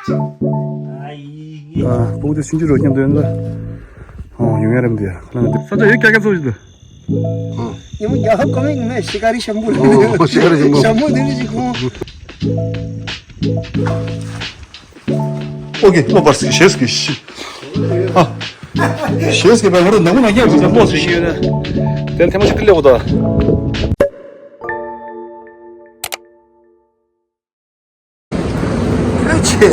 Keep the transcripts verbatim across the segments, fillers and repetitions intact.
ཨ་ཡི། ཨ། སྤུ་གུ་དེ་ཆུང་ཆུང་རོ་མཉམ་དུ་ཡོང་ན། ཨོ། ཡོང་ཡ་རེད་འདི། ཁ་ལག་འདི། ས་ཆ་ཡོད་ཀྱག་ཀྱག་བཟོ་ཞིག་འདུག་ཉིན་མོ་རྒྱ་ཧ་གོ་མིག་ནས་ཤི་ཀ་རི་ཤམ་བུ། ཨོ། ཤི་ཀ་རི་ཤམ་བུ། ཤམ་བུ་འདི་རིགས་ཤིག་གོ། ཨོ་ཀེ། ནོ་བར་སི་ཤེས་ཀྱི་ཤི། ཨ། ཤེས་ཀྱི་བའི་ཧོ་རུ་ནག་མོ་ནག་རྐྱང་བྱུང་ཙང་ལོ་སི་ཤི་ཡོད་ན། དེ་ཐེངས་མ་ཤི་ཀི་ལེ་གོ་ད། ཨ་ཆེ།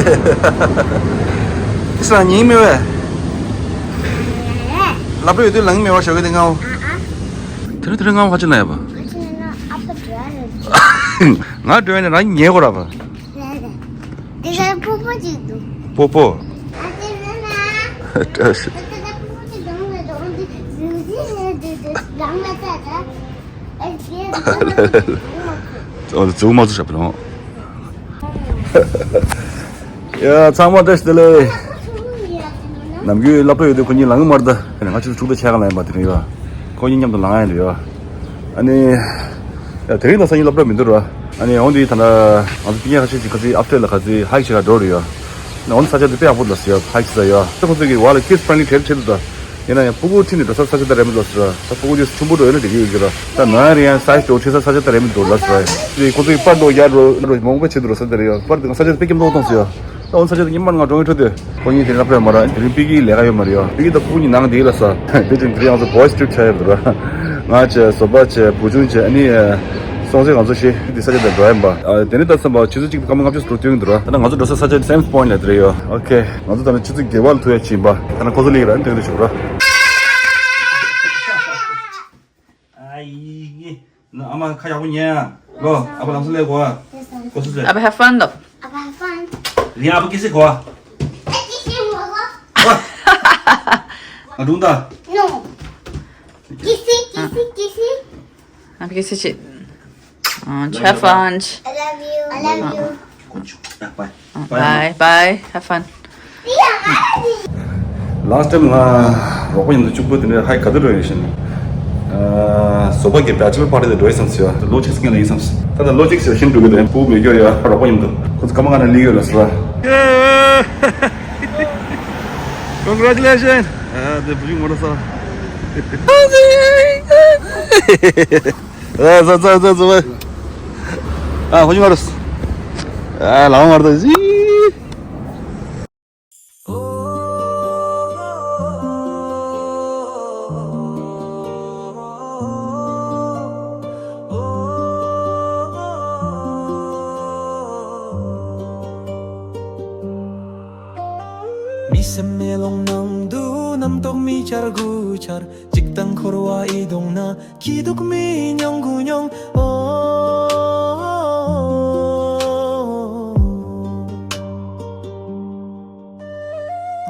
ཨི་སང་ཉིན་མེད་བས། ལབ་རེ་ཡོད་དུས་ལངས་མེད་བ་ཞོགས་ཀྱི་དེ་ངའོ། དེ་རིང་དེ་རིང་ངའོ་ཁ་ཆེ་ན་ཡ་བ། ང་འགྲོ་ཡ་ནི་རང་ཉལ་གོ་ར་བ། དེ་ག་པོ་པོ་ཅིག་འདུག་པོ་པོ། ཨ་དེ་ན་ན། བཀྲ་ཤིས། དེ་ག་པོ་པོ་ཅིག་འདུག་ནས་འདུག་འདི་ཟིག་ཟིག་ཟིག་ཟིག་ཟིག་ལངས་མ་ཚར་ད། ཨོ་ཙུ་མ་ཙུ་ཞབས་ལོང་། ཡ་ཚང་མ་བཀྲ་ཤིས་བདེ་ལེགས། ནམ་རྒྱུན་སློབ་གྲྭ་ཡོད་དུས་ཁོ་གཉིས་ལངས་གི་མ་རེད་ད། ང་ཆུ་ཚོད་དྲུག་དང་ཕྱེད་ཀ་ལངས་ཡིན་པ་དེ་རིང་ཡོད། ཁོ་གཉིས་མཉམ་དུ་ལངས་ཡ་རེད་ཡོད། ཨ་ནི། ཡ་དེ་རིང་ད་སང་ཉིན་སློབ་གྲྭ་མི་འདུག་ར། ཨ་ནི་འོང་དུས་ད་ལྟ་ང་ཚོ་སྤུན་ཀྱག་ཁ་ཤས་ཀྱིས་ཁ་ཚིག་ཨབ་སྟེར་ལ་ཁ་ཚིག་ཧའིག་བྱེད་ག་འགྲོ་རེད་ཡོད། ཨ་ནི་འོང་ས་ཆ་དེ་དཔེ་ཡག་པོ་འདུག་ཟེར་ཡོད། ཧའིག་བྱེད་ས་ཡོད། ད་ཁོ་ཚོ་གིས་བ་ལ་ཀིཌ་ཕྲེན་ལི་གྲས་བྱེད་འདུག་ད། ཡིན་ན་ཡང་སྤུ་གུ་ཁྲིད་ནས་འགྲོ་ས་ས་ཆ་ད་རེད་མི་འདུག་ཟེར། ད་སྤུ་གུ་དེ་ཆུང་པོ་འགྲོ་ཡོད་ན་འགྲིག་གི་ཡོད་ཀྱི་ར། ད་ང་རེ་ཡང་སའིཛ་འགྲོ་ཁྲིད་ས་ས་ཆ་ད་རེད་མི་འདུག་ལབ་ཟེར། དེ་ཁོ་ཚོ་གིས་པར་འགྲོ་ཡར་འགྲོ་མང་པོ་བྱེད་འདུག་ར། ས་ད་རེད་ཡོད། པར་དེ་ས་ཆ་དཔེ་སྐྱིད་མདོག་མཐོང་སོང་ཡོད། ད་འོ་ས་ཆ་དེ་ཉི་མ་ང་འགྲོ་ཡོད་འཕྲོ་དེ། ཁོ་གཉིས་དེ་རིང་སློབ་གྲྭ་ཡོད་མ་ར། དེ་རིང་པི་ཀིའི་ལས་ཀ་ཡོད་མ་རེད་ཡོད། པི་ཀི་ད་སྤུ་གུ་གཉིས་ནང་དེ་ལ་ས། དེ་ཅིག་དེ་རིང་ང་ཚོ་བོ་ཡི་སི་ཊི་རིབ་བྱ་ཡོད་འདུག་ར། ང་བྱས། བཟོ་པ་བྱས། བུ་ཆུང་བྱས། ཨ་ནི་སོང་ཚེ་ང་ཚོ་ཤེས་དེ་ས་ཆ་དེ་འགྲོ་ཡིན་པ། ཨ་དེ་ནས་ད་བསམ་པ་ཆུ་ཚོད་གཅིག་དང་སྐར་མ་ལྔ་བཅུ་ཙམ་འགྲོ་ཐུབ་ཀྱི་འདུག་ར། ད་ནི་ང་ཚོ་འགྲོ་ས་ས་ཆ་སེམ་སི་པོ་ཡིན་ལ་དེ་རེད་ཡོད། ཨོ་ཁེ། ང་ཚོ་ད་ནི་ཆུ་ཚོད་བརྒྱད་པ་ལ་ཐུག་ཡ་ཅིག་ཡིན་པ། ད་ནི་ཁོ་ཚོ་ལིག་ར་ཨ་ནི་དེ་འདྲ་ཞུ་ར། ཨ་ཡི་ཡི། ཨ་མ་ཁ་ཡག་པོ་ཉན་ཨ། ལོ། ཨ་ཕ་ལམ་སང་སླེབས་གོ་ཨ། ཨ་ཕ་have fun ལོ། ཨ་ཕ་have fun། རེད། ཨ་ཕ་ཀི་སི་གོ་ཨ། ཨ་སྒྲུང་ད། No། ཀི་སི་ཀི་སི་ཀི་སི། ཨ་ཕ་ཀི་སི་བྱེད། ཨ། Have fun། I love you. I love you. Bye. Bye. Bye. Have fun. Last time ང་རོགས་པ་མཉམ་དུ་གཅིག་པོ་དེ་འདྲ་ཧའིག་ག་དུས་འགྲོ་ཡོད་ཤེས་ན། ཨ། བཟོ་པ་གི་བེ་ཆེ་ལར་པར་ཊི་དེ་འགྲོ་ཡི་བསམ་སོང་། ལོ་གཅིག་སྔོན་ལ་ཡིན་བསམ་སོང་། ད་ལྟ་ལོ་གཅིག་ཟེར་ཤིན་འགྲོ་གི་འདུག་བུ་མེད་རྒྱུ་ཡ་རོགས་པ་མཉམ་དུ་ཁོ་ཚོ་སྐར་མ་ལྔ་ནང་སླེབས་ཡོད་ལ་སོ། Congratulations. ཨ། དེ་བུ་ཆུང་ངོ་ལ་ས། ཨ། ཟ་ཟ་ཟ་ཟ། ཨ། བུ་ཆུང་ངོ་ལ་ས། ཨ། ལའོ་ངར་ད་ཟི། མི་སེམས་མེ་ལོང་ནང་དུ་རྣམ་རྟོག་མི་འཆར་དགུ་འཆར། གཅིག་དང་འཁོར་བ་ཡིད་འོང་ན། སྐྱིད་སྡུག་མི་མྱོང་དགུ་མྱོང་། ཨོ།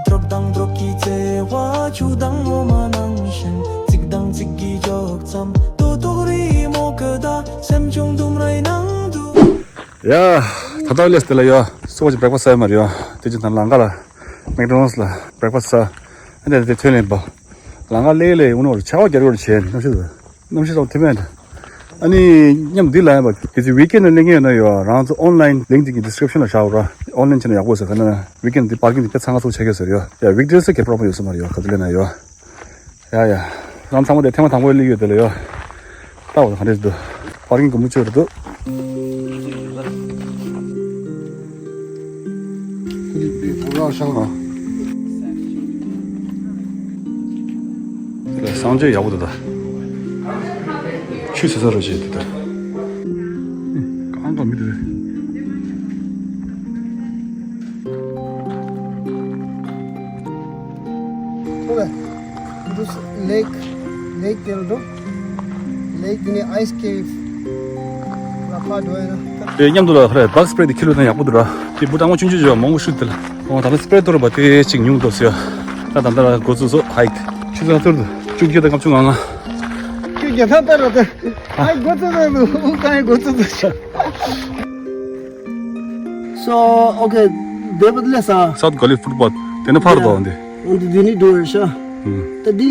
འབྲོག་དང་འབྲོག་གི་བརྩེ་བ། ཆུ་དང་འོ་མ་ནང་བཞིན། ཚིག་དང་ཚིག་གི་འཇོག་མཚམས། ཏོག་ཏོག་རི་མོ་ཀི་ད། སེམས་བྱུང་ལྡུམ་རའི་ནང་དུ། ཡ། ད་ལྟ་ལས་དེ་ལ་ཡོད། སོ་ཅིག་བྷེ་རེག་ཕ་སི་ཟ་ཡ་མ་རེད་ཡོད། དེ་ཅིག་ད་ལམ་ཁ་ལ་མེག་ཌོ་ནལ་ཌི་ལ་བྷེ་རེག་ཕ་སི་ཟ། ཨ་ནི་དེ་ཐོན་ལེན་པ། ལམ་ཁ་ལེ་ལེ་ཡོང་ནོར་ཆར་པ་རྒྱག་རྒྱུ་བྱས་གནམ་གཤིས་དང་། གནམ་གཤིས་ཐོག་ཐེ་མེད། ཨ་ནི་མཉམ་འདི་ལ་ཡིན་པ་གལ་སྲིད་ཝིག་ཨེན་ཌི་ལ་སླེབས་མཁན་ཡོད་ན་ཡོད། རང་ཚོ་ཨོན་ལའིན་ལིང་ཀི་འདི་ཌི་སི་ཀི་རིབ་ཤན་ལ་བཞག་རོགས། ཨོན་ལའིན་བྱས་ན་ཡག་པོ་ཟེར། ག་ན་ན་ཝིག་ཨེན་ཌི་འདི་པར་ཀིང་འདི་དཔེ་ཚང་ཁ་ཚུགས་ཆགས་ཀྱི་ཟེར་ཡོད། ཡ། ཝིག་ཌེ་ཟེར་གྱི་པོ་རོབ་ལེམ་ཡོད་ས་མ་རེད་ཡོད། ག་ཚོད་སླེབས་ན་ཡོད། ཡ་ཡ། རང་ཚང་མ་དེ་ཐེངས་མ་དང་པོ་སླེབས་ཡོད་དེ་ལ་ཡོད། ལྟ་བ་ག་འདྲས་འདུག་པར་ཀིང་གོང་མོ་ཅིག་རེད་འདུག་སངས་རྒྱས་ཡག་པོ་འདུག་ད། ཆུ་ཟེར་ས་རུ་བྱེད་འདུག་ད། གང་གང་མི་འདུག་རེད། ཨོ་ཝེ། འདུག་ལེག་ལེག་དེ་རུ་འགྲོ། ལེག་དེ་ནས་ཨའི་སི་ཀེབ་ལ་ཕར་འགྲོ་ཡ་ན། དེ་མཉམ་དུ་ལ་ཁ་རེ་བག་སི་པེ་རེ་དེ་ཁྱེར་ལོས་ན་ཡག་པོ་འདུག་ར། དེ་བུ་སྤྲང་པོ་ཆུང་ཆུང་བྱས་མང་པོ་ཤུགས་དེ་ལ། འོ་ད་ལྟ་སི་པེ་རེ་གཏོར་བ་དེ་གཅིག་ཉུང་འདུག་ཟེར། ད་ད་ལྟ་ལ་འགོ་ཚུགས་སོ་ཧའིག་ཆུ་ཚོད་ལ་ཐུར་དུ་བཅུ་བརྒྱད་དང་ལྔ་བཅུ་ང་ལྔ། བཅུ་བརྒྱད་ཐ་ལྟར་ར་དེ། ཧའིག་འགོ་ཚུགས་སོ་དབུགས་དཀའ་ཡི་འགོ་ཚུགས་སོ། So, okay, they would less, uh, South Gully footpath. དེ་ནས་ཕར་དོ་འདི། On the Dini door, sure. ད་འདི་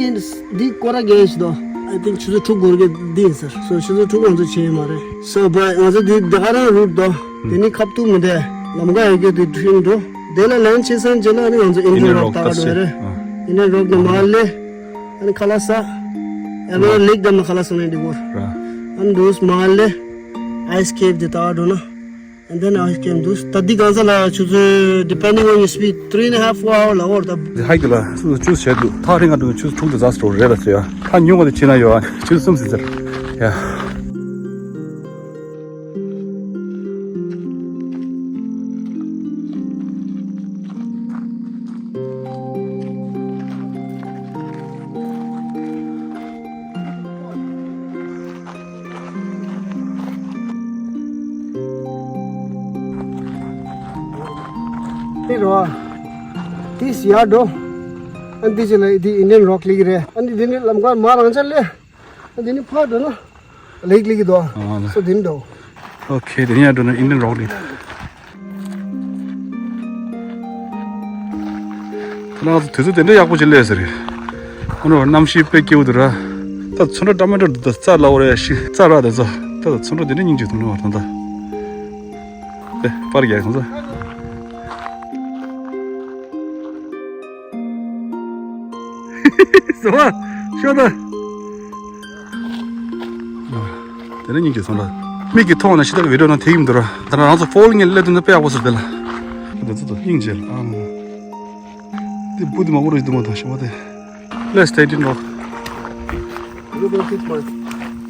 འདི་སྐོར་ར་རྒྱས་ཤིག་དོ། I think ཆུ་ཚོད་དྲུག་འགོར་གི་འདི་ཡིན་ཟེར། So ཆུ་ཚོད་དྲུག་ང་ཚོ་བྱས་ཡོད་མ་རེད། So but ང་ཚོ་འདི་ད་ག་རང་རུཊ་དོ། དེ་ནི་ཁབ་ཏུ་མི་འདས། ལམ་ཁ་ཡོད་རྒྱུ་དེ་ཁྲིན་འགྲོ། དེ་ལ་ལན་བྱེད་སོང་རྗེས་ལ་ཨ་ནི་ང་ཚོ་ཨིན་ཌི་ཡན་རོག་ལྟ་ག་འགྲོ་ཡ་རེད། ཨིན་ཌི་ཡན་རོག་ནས་མར་སླེབས། ཨ་ནི་ཁ་ལག་ཟ། ཨ་ནི་ལེག་དམ་ལ་ཁ་ལག་ཟ་ནས་འགྲིག་གོ། ཨ་ནི་འདུག་མར་སླེབས། ཨའི་སི་ཁེབ་དེ་ལྟ་ག་འགྲོ་ན། And then I can do study གང་ཟག་ལ་ཆུ་ཚོད། depending on your speed, three and a half, four hour ལ་འོར་ད། འདི་ཧའིག་དེ་ལ་ཆུ་ཚོད་བཅུ་བྱས་འདུག་ཐག་རིང་ང་འགྲོ་ཆུ་ཚོད་དྲུག་དང་ཙག་ཙིག་རེད་ལ་ཟེར་ཡ། ཐག་ཉུང་བ་དེ་ཕྱིན་ན་ཡོད་ཨ། ཆུ་ཚོད་གསུམ་ཟིན་ཟེར་ཡ། དེ་རོ། དེ་སི་ཡར་འགྲོ། ཨ་ནི་དེ་ཅི་ལ་དེ་ཨིན་ཌི་ཡན་རོག་ལེག་རེད། ཨ་ནི་དེ་ནི་ལམ་ཁ་མར་རང་ཅག་ལས། ཨ་དེ་ནི་ཕར་འགྲོ་ན་ལེག་ལེག་གི་འདུག་ཨ་ལེ། སོ་དེ་ནི་འགྲོ། ཨོ་ཁེ། དེ་ནི་ཡར་འགྲོ་ན་ཨིན་ཌི་ཡན་རོག་ལེག་ད་ང་ཚོ་དུས་ཚོད་དེ་འདྲ་ཡག་པོ་ཅིག་སླེབས་ཟེར། ཨ་ནོ་གནམ་གཤིས་དཔེ་སྐྱིད་པོ་འདུག་ར། ད་ཚོན་ཁྲ་འདྲ་མི་འདྲ་འདུག་ད་རྩྭ་ལ་འོ་རེ་ཤི་རྩྭ་ར་དེ་ཚོ་ད་ཚོན་ཁྲ་དེ་འདྲ་སྙིང་རྗེ་འདུག་ནོ་ད་ད། ཨེ་པར་རྒྱག་གང་ཚོ། སོ་བ་ཤོ་ད། དེ་ནས་སྙིང་རྗེ་སོང་ལ། མིག་གིས་མཐོང་ན་ཤི་ད་གི་བི་ཌི་ཡོ་ནང་དེ་ཡིན་འདུག་ར། ད་ནང་རང་ཚོ་ཕོལ་ངན་སླེབས་དུས་ན་དཔེ་ཡག་པོ་ཟེར་དེ་ལ། འདི་ཚོ་ད་སྙིང་རྗེ་ལ་ཨང་། དེ་བུ་དེ་མང་པོ་རེད་འདུག་མ་ཐང་ཤི་མ་དེ། Let's stay in rock.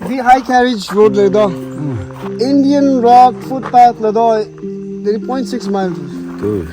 འདི་high carriage road རེད་དོ། Indian rock footpath ལ་དོ། དེ་ནི་point six miles རེད། དུ།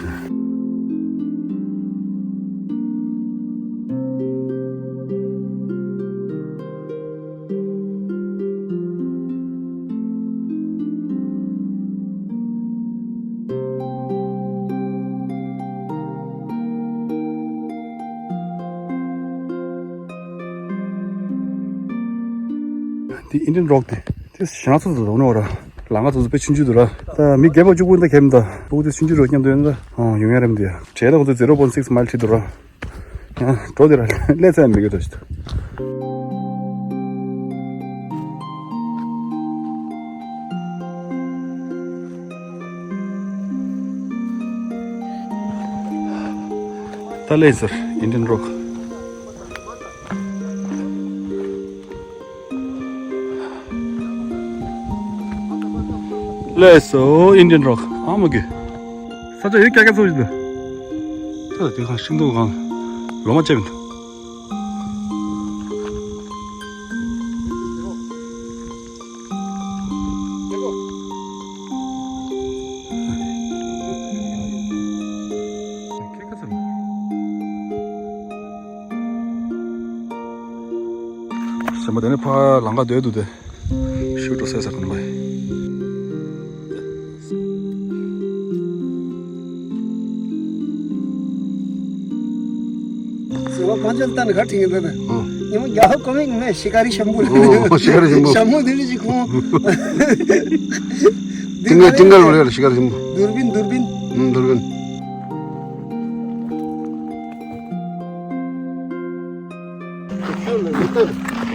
འདི་ཨིན་ཌི་ཡན་རོག་དེ། དེ་ཞེ་ན་ཚོ་ཚོ་འདུག་ནོ་ར། ལམ་ཁ་ཚོ་ཚོ་དཔེ་ཆུང་ཆུང་འདུག་ར། ད་མི་བརྒྱད་པ་བཅུ་དགུ་འདི་གེམ་ད། ཕྲུ་གུ་དེ་ཆུང་ཆུང་རོ་མཉམ་དུ་ཡོད་ན་ད། ཨང་ཡོང་ཡ་རེད་མི་འདུག་ཡ། གྲས་ད་ཁོ་ཚོ་zero point six mile ཁྲིད་འདུག་ར། ཡང་འགྲོ་དེ་ར་སླེབས་ཚར་མི་དགོས་ད་ཞིག་ད། ད་སླེབས་ཚར་ཨིན་ཌི་ཡན་རོག་ལགས་སོ། ཨིན་ཌི་ཡན་རོག་ཨ་མ་གི། ས་ཆ་ཡོད་ཀྱག་ཀྱག་ཚོ་ཞིག་འདུག་ད་དེ་གང་ཤིང་ཏོག་གང་ལོ་མ་བཅད་མི་འདུག་སེམས་པ་དེ་ནས་ཕར་ལམ་ཁ་སྡོད་འདུག་སྟེ། ཤུགས་འགྲོ་སེ་ས་གོ་ནི་མ་ཡིན། ཟེར་བ་གང་ཅན་ལྟ་ནི་ག་དྲིས་ངན་ད་ནི། ཨོ། ཉི་མ་རྒྱ་ཧོ་ཀོ་མིག་མེ་ཤི་ཀ་རི་ཤམ་བུ་ལ། ཨོ་ཤི་ཀ་རི་ཤམ་བུ། ཤམ་བུ་དེ་ལི་ཅི་ཁོང་། ཏིང་ངེ་ཏིང་ངེ་རུ་ལེ་ཤི་ཀ་རི་ཤམ་བུ། དུར་བིན་དུར་བིན། ཨུམ་དུར་བིན།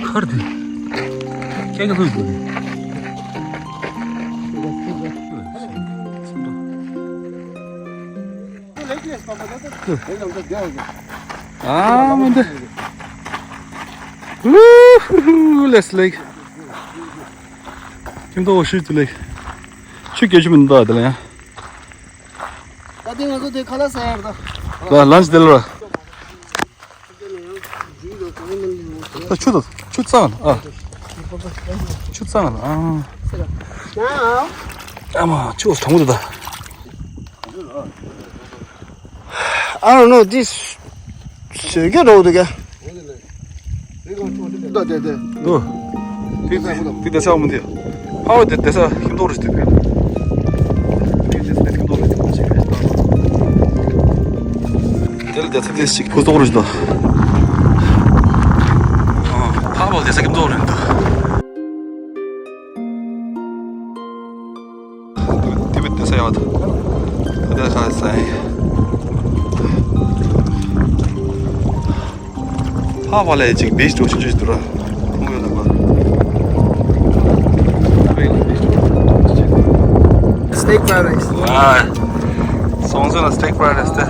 ཁར་དེ། ཀྱག་ཀྱག་ལྷོད་འདུག་ཨ་མ་འདི། ལུ་ཧུ་ཧུ་ལེས་ལེག་ཁྱིམ་ཐོག་ཤུལ་དུ་ལེག་ཆུ་སྐྱེ་ཆུ་མི་འདུག་དེ་ལ་ཡང་། ད་ཐེངས་ང་ཚོ་དེ་ཁ་ལག་ཟ་ཡར་ད། ལ་ལན་ཆི་དེ་ལ་ར། ད་ཆུ་ད་ཆུ་གཙང་ལ་ཨ། ཆུ་གཙང་ལ་ཨ། ཨ་མ་ཆུ་གྲང་མོ་འདུག་ད། I don't know this. ཞེ་གེ་འགྲོ་འདུག་ག་ད་དེ་དེ། འདུག་དེ་དེ་དེ་ས་མི་འདི། ཕ་བ་དེ་དེ་ས་ཁྱིམ་ཐོག་རེ་ཞིག་དེ། དེ་ས་ཁྱིམ་ཐོག་རེ་ཞིག་དེ་ལ་དེ་ས་དེ་ཞིག་ཕུ་ཐོག་རེ་ཞིག་དང་། ཕ་བ་དེ་ས་ཁྱིམ་ཐོག་རེ་འདུག་དེ་བས་དེ་ས་ཡག་ད། དེ་ས་ས་ཡིན། ཕ་བ་ལས་ཅིག་བེད་སྤྱོད་ཆུང་ཆུང་ཞིག་འདུག་ར། ཁོང་ཡོད་ན་པ། Steak fried rice. Wow. དོང་ཚོ་ལ་སི་ཊེག་ཕ་རའེ་རེ་སི་ཏེ།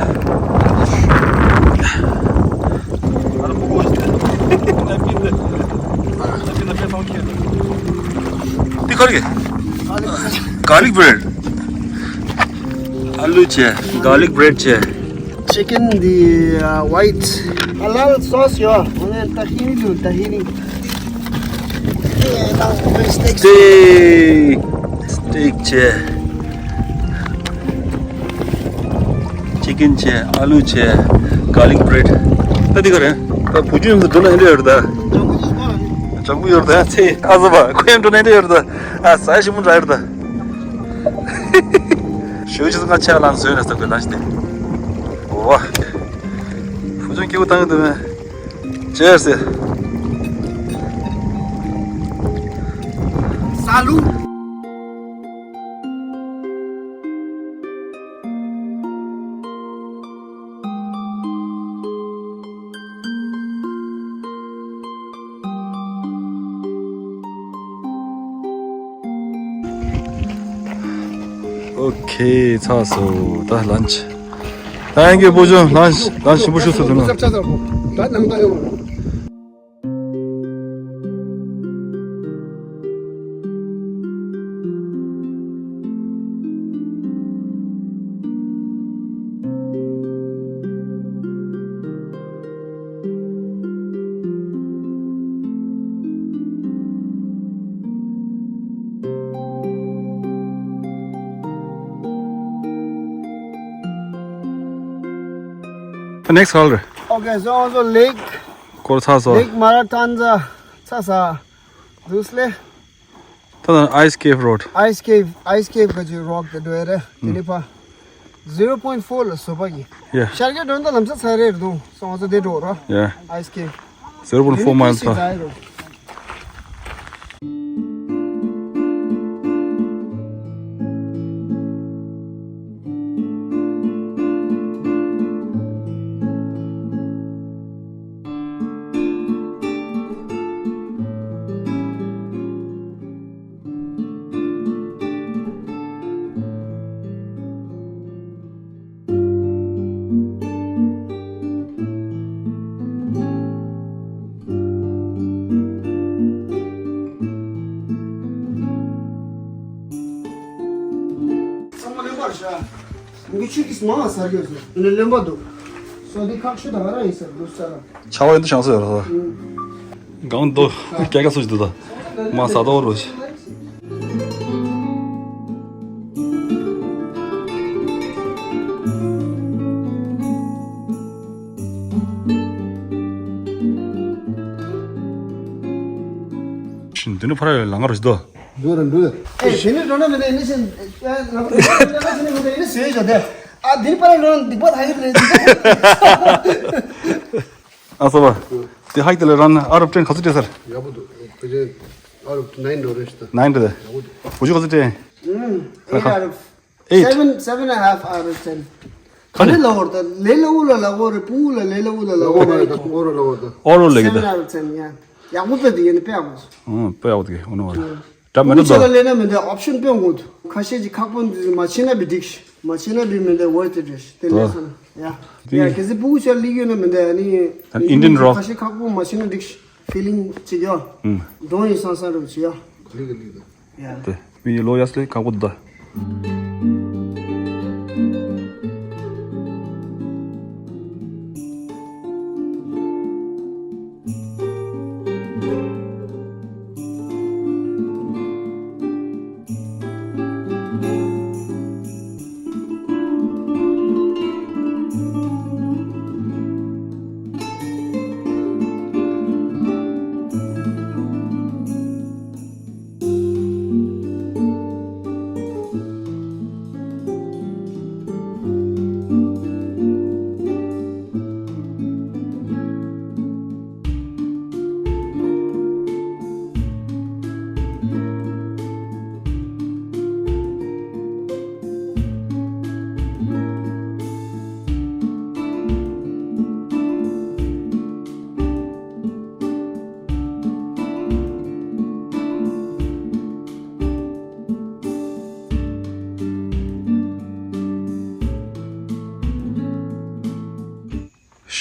འདི་ག་རེ་རེད། གར་ལིག་བྷི་རེཌ། ཨ་ལུ་བྱས། གར་ལིག་བྷི་རེཌ་བྱས། Chicken the uh, white. Halal sauce yo. Only tahini do tahini. Steak. Steak བྱས། ཅི་ཀིན་བྱས། ཨ་ལུ་བྱས། གར་ལིག་བྷི་རེཌ། ད་འདི་ག་རེད། ད་བུ་ཆུང་ཚོ་འགྲོ་ན་འདི་ཡོད་རེད་ད། ལྗང་གུ་ཡོད་རེད་ད། ཚེ་ཨ་ཟོ་བ་ཁོ་ཡང་འགྲོ་ན་འདི་ཡོད་རེད་ད། ཨ་ཟ་ཞིམ་མོ་འདྲ་ཡོད་རེད་ད། ཞོལ་ཆུ་ཚོད་ལྔ་ཆ་ལ་བཟོས་ནས་ཟ་དགོས་ལ་ཞིག་སྟེ། ཝ། བུ་ཆུང་སྐྱིད་པོ་བཏང་གི་འདུག་མེད། ཅེར་སི། ས་ལུ། ཨོ་ཁེ། ཚར་སོང་། ད་ལན་ཆི། Thank you བུ་ཆུང་། ལན་ཆི་ལན་ཆི་ཞིམ་པོ་ཞུ་ཚུལ་དུ་ན། The next hall རེད། Okay, so also lake. སྐོར་ཚར་སོང་། Lake Maratanza. ཚ་ས། This ལེ། ད་ད་Ice Cave Road. Ice Cave, Ice Cave ག་ཅི་རོག་དེ་འགྲོ་ཡ་རེད། དེ་ནི་ཕ། zero point four ལ་བཟོ་པ་གི། Yeah. ཤར་གྱི་འགྲོ་ད་ལམ་ས་ཚ་རེད་འདུག་སོང་ཙང་དེ་འགྲོ་ར། Yeah. Ice Cave. Zero point four miles ད། ཚང་མ་ལེན་པར་བྱ། མི་ཆུ་གིས་མང་ཟ་རྒྱུ་སོ། ནི་ལེན་པ་འདུག་སོ་འདི་ཁག་ཆུ་དང་ང་རང་ཡིན་ཟེར་འདུག་ས་ལ། ཆ་བ་ཡིན་དུ་ཆང་སོ་ཡོད་རེད། གང་འདུག་སྐྱ་ཀ་སུ་ཞིག་འདུག་ད་མ་ཟ་དོ་རུ། འདི་ནི་ཕ་ར་ལ་ང་རུ་ཞིག་འདུག་འགྲོ་ར་འགྲོ། ཨེ་ཞི་ནི་འགྲོ་ན་མི་འདི་ནི་ཞིན་ཨེ་ང་ཚོ་ནི་མི་འདི་ནི་ཟོས་བཞག་དེ། ཨ་འདི་ནི་པ་ར་འགྲོ་ན་སྡིག་པ་ཐ་ཡིར་ལས་འདི། ཨ་སོ་བ། དེ་ཧའི་དེ་ལ་རང་ཨ་རབ་ཏྲེན་ག་ཚོད་སྤྲད་ཚར། ཡག་པོ་འདུག་ཕལ་ཆེར་ཨ་རབ་ཏུ་ནའིན་འགྲོ་རེད་ཤི་ད། ནའིན་འགྲོ་དེ། ཡག་པོ་འདུག་བུ་ཆུ་ག་ཚོད་སྤྲད། ཨ་eight out of eight. Seven, seven and a half out of ten. ག་ནས་ལ་བོར་ད་ལེ་ལ་འུ་ལ་ལ་བོར་རེ་པུ་ལ་ལེ་ལ་འུ་ལ་ལ་བོར་རེ། ཨོ་རོ་ལ་བོར་ད། ཨོ་རོ་ལ་གི་ད། Seven out of ten, yeah. ཡག་པོ་པེ་དེ་ཡིན་ནི་པེ་ཡག་པོ། ཨོ་པེ་ཡག་པོ་དེ་ཨོ་ནོ་བ། ད་མེད་ད། ལེ་ན་མི་འདི་ཨོབ་ཤན་པེ་འོང་གོ་ད། ཁ་ཤས་ཀྱི་ཁག་པོ་འདི་མ་ཤེས་ན་བི་འགྲིག་ཤི། མ་ཤེས་ན་བི་མི་འདི་ཝར་ཏི་རེད་ཤི། དེ་ལས་སོ་ན་ཡ། ཡ་གལ་སྲིད་པུ་གུ་ཤར་ལི་ཡོད་ན་མི་འདི་ཨ་ནི། Indian rock. ཁ་ཤས་ཁག་པོ་མ་ཤེས་ན་འགྲིག་ཤི། ཕི་ལིང་ཅིག་ཡོད། ཨུམ། གདོང་ཡིན་སང་སང་རུ་ཅིག་ཡོད། ལི་གི་ལི་གི། དེ་མི་ཡི་ལོ་ཡ་སི་ལེ་ཁག་པོ་འདུག་ད།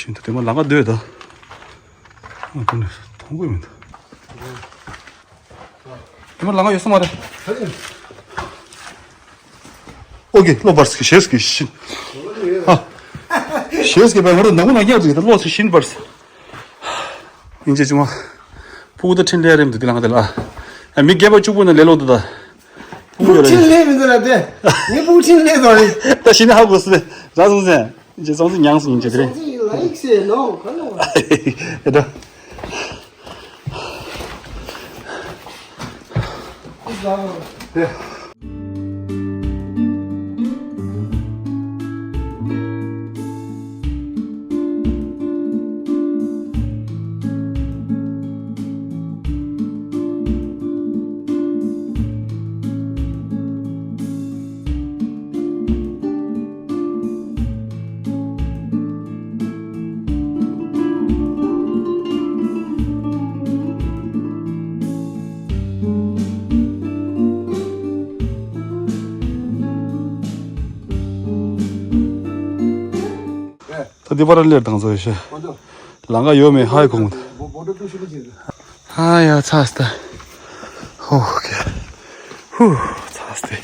ཅིན་ད་དེ་མ་ལང་ག་སྡོད་ད། ཨ་ཁོ་ནས་མཐོང་གི་མི་འདུག་དེ་མ་ལང་ག་ཡོད་ས་མ་རེད། ཨོ་ཀེ་ལོ་བར་སི་ཤེས་ཀྱི་ཤིན། ཧ། ཤེས་ཀྱི་བའི་ཧོར་ནང་ན་ཉག་ཅིག་ད་ལོ་སི་ཤིན་བར་སི། ཡིན་ཅེ་ཅུང་མ། ཕུག་ད་ཕྲིན་ལས་རེམ་དུ་དེ་ལང་ག་དེ་ལ། ཨ་མི་རྒན་པ་གཅིག་པུ་ན་ལས་ལོ་དུ་ད། ཕུག་ཕུག་ཡོད་རེད། ཕྲིན་ལས་མི་འདུག་ལ་དེ། ངས་ཕུག་ཕྲིན་ལས་དོ་རེད། ད་ཤི་ན་ཧ་གོ་སི་རེད། ར་སོང་ཟེ། ཡིན་ཅེ་ཙང་ཙི་ཉང་སི་ཡིན་ཅེ་དེ་རེད། ཙང་ཙི་ལ་ཡིག་སེ་ནོ་ག་ལ་བ། ཨེ་ད། ད་འདི་པར་ལེར་དང་བཟོ་ཡོད་ཤག་ལང་ག་ཡོད་མེད་ཧ་ཡི་གོང་། ཧ་ཡ་ཚ་སྟ། ཧོ་ཁེ། ཧུ་ཚ་སྟེ།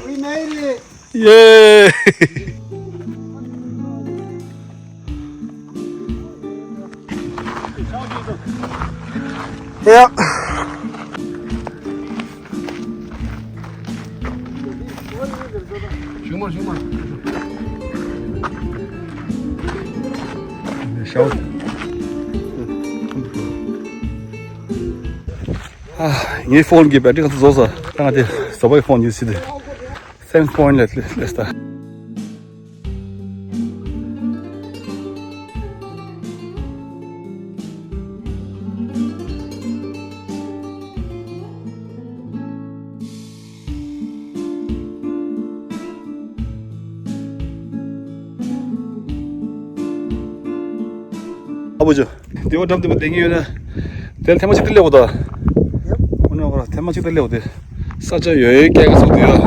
We made it. ཡེ། ཡ། ཞུ་མ་ཞུ་མ། ཤའོ། ཨ། ངའི་ཕོན་གྱི་བེ་ཊི་རི་ག་ཚོད་རྫོགས་སོང་། ད་ང་དེ་བཟོ་པའི་ཕོན་ཡོད་སྲིད་དེ། སེ་བེན་པོ་ཡིན་ཊི་ལས་ལས་ད། ཨ་བུ་ཇོ། དེ་བ་འགྲམ་དེ་མ་བསྡད་ཀྱི་ཡོད་ན། དེ་ཐེངས་མ་གཅིག་ཏུ་སླེབས་འོ་ད། ཡབ། འོ་ན་བ་ཐེངས་མ་གཅིག་ཏུ་སླེབས་འོ་དེ། ས་ཆ་ཡོད་ཡོད་སྐད་ག་ཚོད་དུ་ཡོད།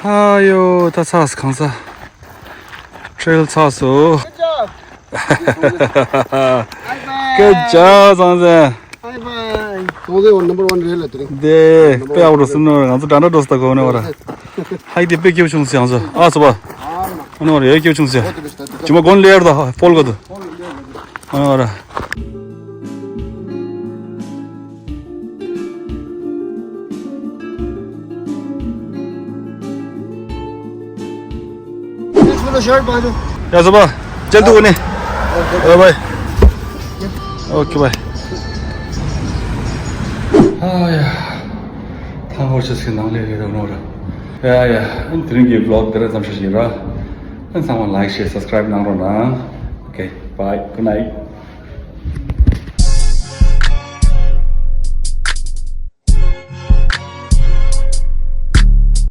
ཨ་ཡོ་ད་ཚགས་གང་ས། ཊེལ་ཚགས་སོ། Good job. Good job, ཚང་ཚང་། Bye bye. ཚང་ཚང་ནམ་བར་ཝན་རེད་ལ་དེ་རིང་། དེ་དཔེ་ཡག་པོ་འགྲོ་སོང་ནོ། ང་ཚོ་འདྲ་འདྲ་འགྲོ་སོང་ད་གོ་ནོ་བ་ར། ཧའི་དེ་དཔེ་སྐྱིད་པོ་བྱུང་སོང་ཡང་ཚོ། ཨ་ཚོ་བ། ཨ་ནོ་བ་ར་ཡ་སྐྱིད་པོ་བྱུང་སོང་ཡ། ཇི་མ་གོན་ལེར་ད་ཕོལ་ག་དུ། ཨ་ནོ་བ་ར། Thanks for the shirt, Bajo. ཡ་ཟོ་པ། ཅན་དུ་ནི། Bye bye. Okay, bye. ཨ་ཡ། ཐང་ཧོར་ཆེ་སི་ནང་ལས་རེད་འདུག་ནོ་ར། ཡ་ཡ། ཨ་ནི་དེ་རིང་གི་བི་ལོག་འདི་ར་ཙམ་ཞིག་ཡིན་ར། ཨ་ནི་ཚང་མ་ལའིག་ཤེར་སབ་སི་ཀ་རའིབ་གནང་རོགས་གནང་། Okay, bye, good night.